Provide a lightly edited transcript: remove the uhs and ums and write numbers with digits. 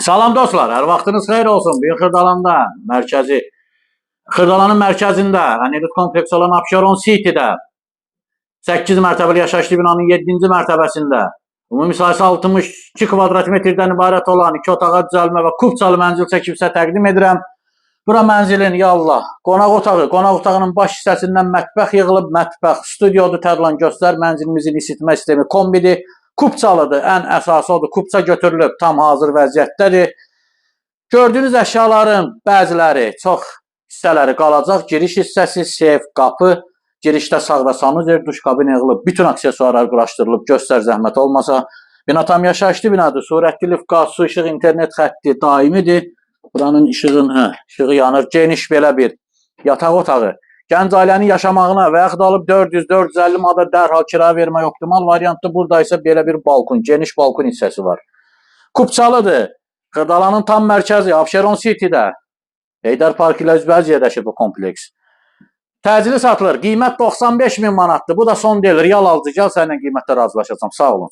Salam dostlar, hər vaxtınız xeyir olsun. Bu gün Xırdalanda, mərkəzi, Xırdalanın mərkəzində, yəni elit kompleks olan Abşeron City-də 8 mərtəbəli yaşayışlı binanın 7-ci mərtəbəsində ümumi sahəsi 62 kvadrat metrdən ibarət olan 2 otağa düzəlmə və kupçalı mənzil çəkib sizə təqdim edirəm. Bura mənzilin ya Allah, qonaq otağı, qonaq otağının baş hissəsindən mətbəx yığılıb, mətbəx studiodur, Tərlan göstər, mənzilimizin isitmə sistemi kombidir. Kupçalıdır, ən əsası odur, kupça götürülüb, tam hazır vəziyyətdədir. Gördüyünüz əşyaların bəziləri, çox hissələri qalacaq. Giriş hissəsi, sef, qapı, girişdə sağda sanuzer, duş kabini yığılıb, bütün aksesuarlar quraşdırılıb, göstər zəhmət olmasa. Bina tam yaşayışlı binadır. Sürətli lift, qaz, su, işıq, internet xətti daimidir. Buranın işığın, hə, işığı yanır. Geniş belə bir yataq otağı. Gənc ailənin yaşamağına və yaxud alıb 400-450 manata dərhal kirayə vermək optimal variantdır. Burada isə belə bir balkon, geniş balkon hissəsi var. Kupçalıdır. Xırdalanın tam mərkəzi Abşeron City-də. Heydər Park ilə üzbəüz yerləşir bu kompleks. Təcili satılır. Qiymət 95 min manatdır. Bu da son deyil. Real alıcı gəl, səninlə qiymətdə razılaşacağam. Sağ olun.